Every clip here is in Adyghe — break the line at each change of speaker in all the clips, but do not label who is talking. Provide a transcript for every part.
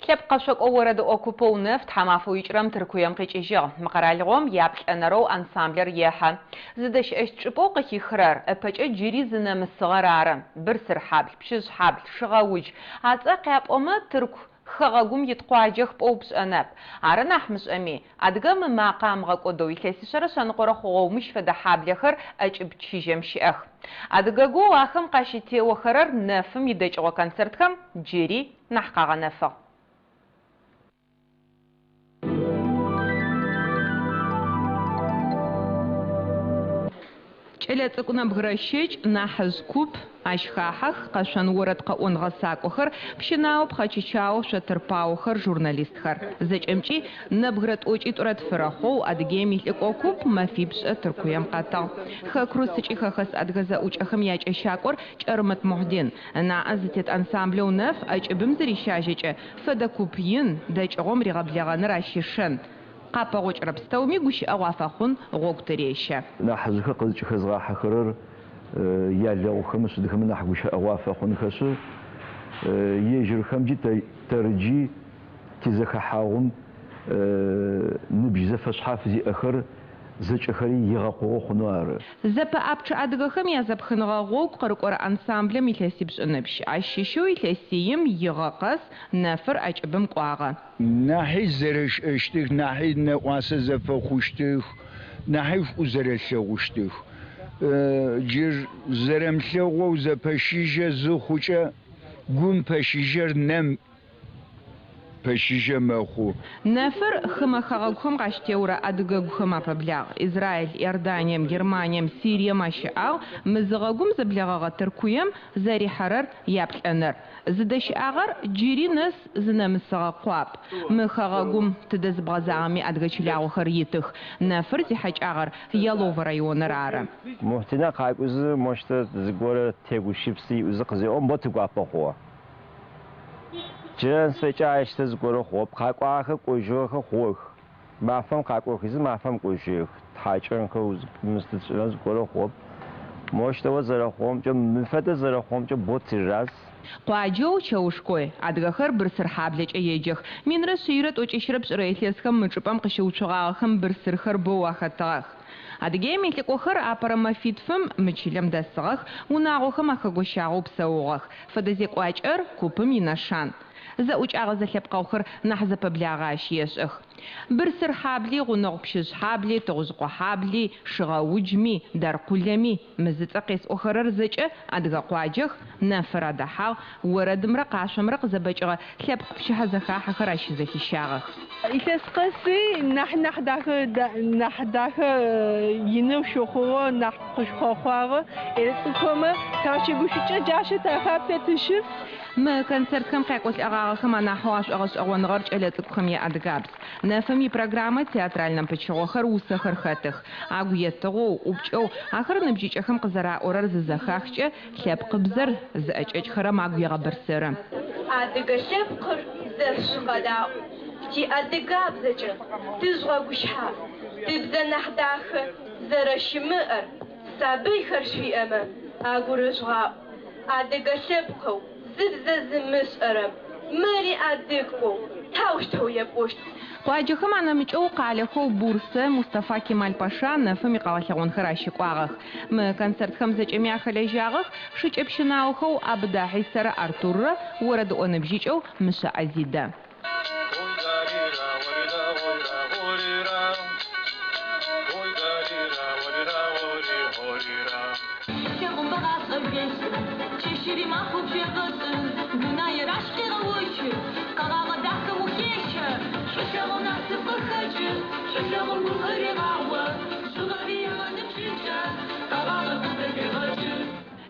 Лъэпкъ къэшъокӏо орэдыӏо купэу Нэф тхьамафэу икӏырэм Тыркуем къикӏыжьыгъ. Мы къэралыгъом яплӏэнэрэу ансамблэр ехьэ. Зыдэщыӏэщт чӏыпӏэу къыхихырэр ыпэкӏэ джыри зынэмысыгъэр ары. Бырсырхьабл, Пщыжъхьабл, Шыгъэудж ацӏэ къяпӏомэ, тырку хэгъэгум ит къуаджэх пӏоу пшӏэнэп. Ары нахь мышӏэми, адыгэм ымакъэ амыгъэкӏодэу илъэсишъэрэ шъэныкъорэ хъугъэу мыщ фэдэ хьаблэхэр ӏэкӏыб чыжьэм щыӏэх. Адыгэгоу ахэм къащытеохэрэр Нэфым идэкӏыгъо концертхэм джыри нахь къагъэнэфыгъ. Кӏэлэцӏыкӏу нэбгырэ щэкӏ, нахьыжъ куп, ащ хахьэх, къэшъон орэд къэӏон гъэсакӏохэр, пщынао, пхъэчычао, шъотырпаохэр, журналистхэр. Зэкӏэмкӏи нэбгырэ тӏокӏитӏурэ тфырэ хъоу Адыгеим илӏыкӏо куп мэфипшӏэ Тыркуем къэтыгъ. Хэкурыс ыкӏи хэхэс адыгэ зэӏукӏэхэм якӏэщакӏор Кӏэрмыт Мухьдин. Ынаӏэ зытет ансамблэу Нэф ӏэкӏыбым зырищажьэкӏэ, фэдэ куп ин, дэкӏыгъом ригъэблэгъэныр ащ ишэн. Къапэгъокӏырэ пстэуми гущыӏэгъу афэхъун гъогу тырещэ.
Нахьыжъхэр къызкӏыхэзгъахьэхэрэр ялэгъухэм шъыдхэмэ нахь гущыӏэгъу афэхъунхэшъы, ежьырхэмджи тэрыджи тизэхэхьагъум ныбжь зэфэшъхьаф зиӏэхэр зэкӏэхэри игъэкъугъэ хъунэу ары.
Зэпэӏапчъэ адыгэхэм язэпхыныгъэ гъогу къырыкӏорэ ансамблэм илъэсипшӏ ыныбжь. Ащ щыщэу илъэсиим, игъэ къэс, Нэфыр ӏэкӏыбым кӏуагъэ.
Нахьи зэрэшӏэщтых, нахьи нэӏуасэ зэфэхъущтых, нахьи шӏу зэрэлъэгъущтых. Джыр зэрэмылъэгъоу зэпэщыжьэ зыхъукӏэ, гум пэщыжьэр нэм пэщыжьэ мэхъу.
Нэфыр хымэ хэгъэгухэм къащытеорэ адыгэгухэм апэблагъ. Израиль, Иорданием, Германием, Сирием ащыӏагъ, мызыгъэгум зэблэгъэгъэ Тыркуем зэрихьэрэр яплӏэнэр. Зыдэщыӏагъэр джыри нэс зынэмысыгъэ къуап. Мы хэгъэгум тыдэ зыбгъэзагъэми адыгэ чылагъохэр итых. Нэфыр зихьэкӏагъэр Яловэ районыр ары.
Мухьдинэ къакӏозы мощтэ зыгорэ тегущыпсы иӏузы къызеӏом бо тыгуапэ хъугъэ. Джырэ нэсфэкӏэ ащтэ зыгорэ хъугъэп. Къакӏуагъэхэр кӏожьыгъэхэр хъугъэх. Мафэм къакӏохызы мафэм кӏожьыгъэх. Тхьакӏэнхэу мыстытшӏынэу зыгорэ хъугъэп. Мощтэу зэрэхъугъэмкӏэ, мы фэдэ зэрэхъугъэмкӏэ бо тыраз.
Къуаджэу Чэушкой, адыгэхэр Бырсырхьаблэкӏэ еджэх. Минрэ шъийрэ тӏокӏищрэ пшӏырэ илъэсхэм мы чӏыпӏэм къыщыуцугъагъэхэм Бырсырхэр бэу ахэтыгъэх. Адыгеим илӏыкӏохэр апэрэ мэфитфым мы чылэм дэсыгъэх, унагъохэм ахэгощагъэу псэугъэх. Фэдэ зекӏуакӏэр купым инэшан. Зэӏукӏагъэ зэлъэпкъэгъухэр нахь зэпэблагъэ ащ ешӏых. Бырсырхьабли, гъунэгъу Пщыжъхьабли, Тыгъужъыкъохьабли, Шыгъэуджми, Даркъулэми, мы зыцӏэ къесӏохэрэр зэкӏэ адыгэ къуаджэх, Нэфыр адэхьагъ, орэдымрэ къашъомрэ къызэбэкӏыгъэ лъэпкъ пчыхьэзэхахьэхэр ащызэхищагъэх.
Илъэс къэси нахь нахь дахэ нахь дахэ инэу щыхъугъэ, нахь къышъухэхъуагъэ. Цӏыфхэмэ тащэгушӏукӏэ джащэ тахаплъэ тыщыс.
Мы концертхэм къякӏолӏэгъагъэхэм анахьэу ашӏогъэшӏэгъоныгъэр кӏэлэцӏыкӏухэм яадыгабз. Нэфым ипрограммэ театральнэ пычыгъохэр, усэхэр хэтых. Агу етыгъэу, ӏупкӏэу ахэр ныбжьыкӏэхэм къызэраӏорэр зызэхахкӏэ, лъэпкъыбзэр зыӏэкӏэкӏхэрэм агу егъэбырсыры.
Адыгэ лъэпкъыр зэшъугъэдаӏу, тиадыгабзэкӏэ тыжъугъэгущыӏэ, тыбзэ нахь дахэ зэрэщымыӏэр сабыйхэр шъуиӏэмэ агурыжъугъаӏу. Адыгэ лъэпкъэу зыбзэ зымышӏэрэм мыри адыг ӏоу таущтэу епӏощт?
Къуаджэхэм анэмыкӏэу къалэхэу Бурсэ, Мустафа Кемаль-паша Нэфым икъэгъэлъэгъонхэр ащыкӏуагъэх. Мы концертхэм зэкӏэми ахэлэжьагъэх шыкӏэпщынаохэу Абыдэ Хьисэрэ Артуррэ, орэдыӏо ныбжьыкӏэу Мышъэ Азидэ.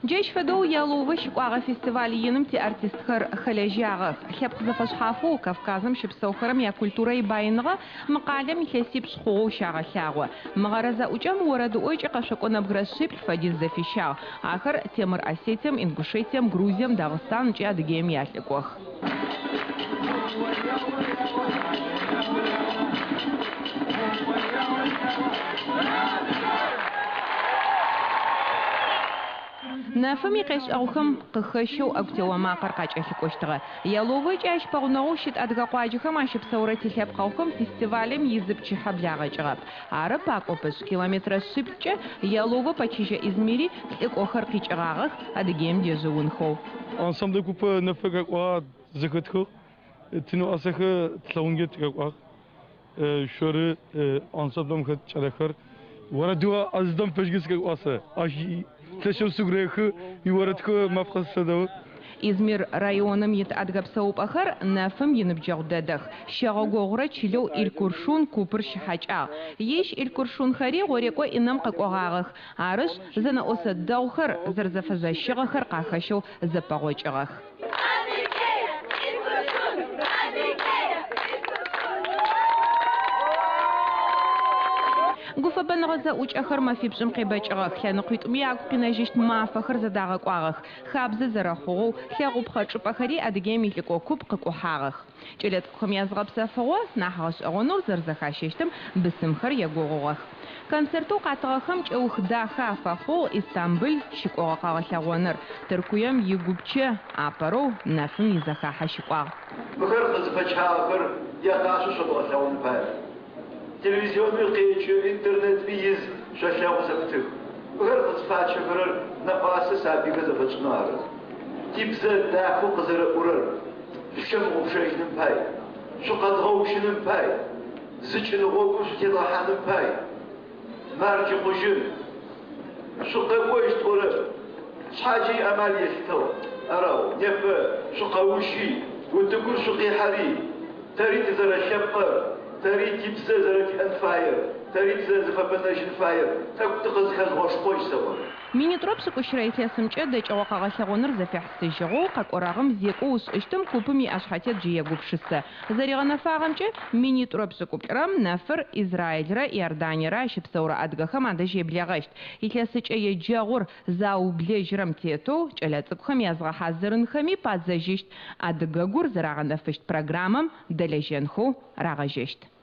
Джащ фэдэу Яловэ щыкӏуагъэ фестиваль иным тиартистхэр хэлэжьагъэх. Лъэпкъ зэфэшъхьафэу Кавказым щыпсэухэрэм якультурэ ибаиныгъэ мы къалэм илъэсипшӏ хъугъэу щагъэлъагъо. Мыгъэрэ зэӏукӏэм орэдыӏо ыкӏи къэшъокӏо нэбгырэ шъиплӏ фэдиз зэфищагъ. Ахэр Темыр Осетием, Ингушетием, Грузием, Дагъыстан ыкӏи Адыгеим ялӏыкӏох. Нэфым икъешӏэгъухэм къыхэщэу ӏэгу тео макъэр къакӏэлъыкӏощтыгъэ. Яловэ ыкӏи ащ пэгъунэгъоу щыт адыгэ къуаджэхэм ащыпсэурэ тилъэпкъэгъухэм фестивалым изы пчыхьэ благъэкӏыгъэп. Ары пакӏопышъ, километрэ шъиплӏкӏэ Яловэ пэчыжьэ Измири лӏыкӏохэр къикӏыгъагъэх Адыгеим дежъыунхэу.
Ансамблэ купэ Нэфыр къэкӏуагъ зэхэтхыгъ, тинэӏуасэхэр тлъэгъункӏэ тыкъэкӏуагъ. Шъоры ансамблэм хэт кӏалэхэр орэдыӏо ӏазэм пэжьгы сыкъэкӏуагъ сэ. Ащ лъэшэу сыгу рехы, иорэдхэр мафэ къэс сэдэӏу.
Измир районым ит адыгэ псэупӏэхэр Нэфым иныбджэгъу дэдэх. Щэгъогогъурэ чылэу Илкуршун купыр щыхьакӏагъ. Ежь Илкуршунхэри гъорекӏо Инэм къэкӏогъагъэх. Арышъ, зэнэӏосэ дэгъухэр зэрэзэфэзэщыгъэхэр къахэщэу зэпэгъокӏыгъэх.
Адыгея, Илкуршун, Адыгея, Илкуршун.
Гуфэбэныгъэ зэӏукӏэхэр мэфипшӏым къебэкӏыгъэх. Лъэныкъуитӏуми агу къинэжьыщт мафэхэр зэдагъэкӏуагъэх. Хабзэ зэрэхъугъэу, лъэгъупхъэ чӏыпӏэхэри Адыгеим илӏыкӏо куп къыкӏухьагъэх. Кӏэлэцӏыкӏухэм языгъэпсэфыгъо нахь гъэшӏэгъонэу зэрэзэхащэщтым бысымхэр егугъугъэх. Концертэу къатыгъэхэм кӏэух дахэ афэхъугъ Истамбыл щыкӏогъэ къэгъэлъэгъоныр. Тыркуем игупчэ апэрэу Нэфым изэхахьэ щыкӏуагъ.
Мыхэр къызыфэчагъэхэр якъашъо шъодгъэлъэгъун пае. Телевизионми къекӏы, интернетми из шъолъэгъу зэпытых. Мыхэр къызфачэхэрэр нэӏуасэ сабыйхэр зэфэтшӏынэу ары. Тибзэ дахэу къызэрэӏурэр шъущымыгъупшэжьыным пай, шъукъэдгъэущыным пай, зыкӏын гъогум шъутедгъэхьаным пай, марджы хъужьын, шъукъэкӏожь тӏорэп, шъхьаджи иамал елъытыгъ. Арау, непэ шъукъэущи, утыгур шъукъихьэри, тэри тызэрэлъэпкъыр, тэри тибзэ зэрэтиӏэн фаер, тэри тызэрэзэфэбэнэжьын фаер, тӏэкӏу тыкъызхэжъугъэшхъожь сэӏо.
Минитӏурэ пшӏыкӏущырэ илъэсымкӏэ дэкӏыгъо къэгъэлъэгъоныр зэфихьысыжьыгъэу, къэкӏорагъэм зекӏоу ышӏыщтым купым иӏэшъхьэтет джы егупшысэ. Зэригъэнэфагъэмкӏэ, минитӏурэ пшӏыкӏуплӏырэм Нэфыр Израилрэ Иорданиерэ ащыпсэурэ адыгэхэм адэжь еблэгъэщт. Илъэсыкӏэ еджэгъур заублэжьырэм тетэу кӏэлэцӏыкӏухэм языгъэхьазырынхэми падзэжьыщт, адыгэгур зэрагъэнэфыщт программэм дэлэжьэнхэу рагъэжьэщт.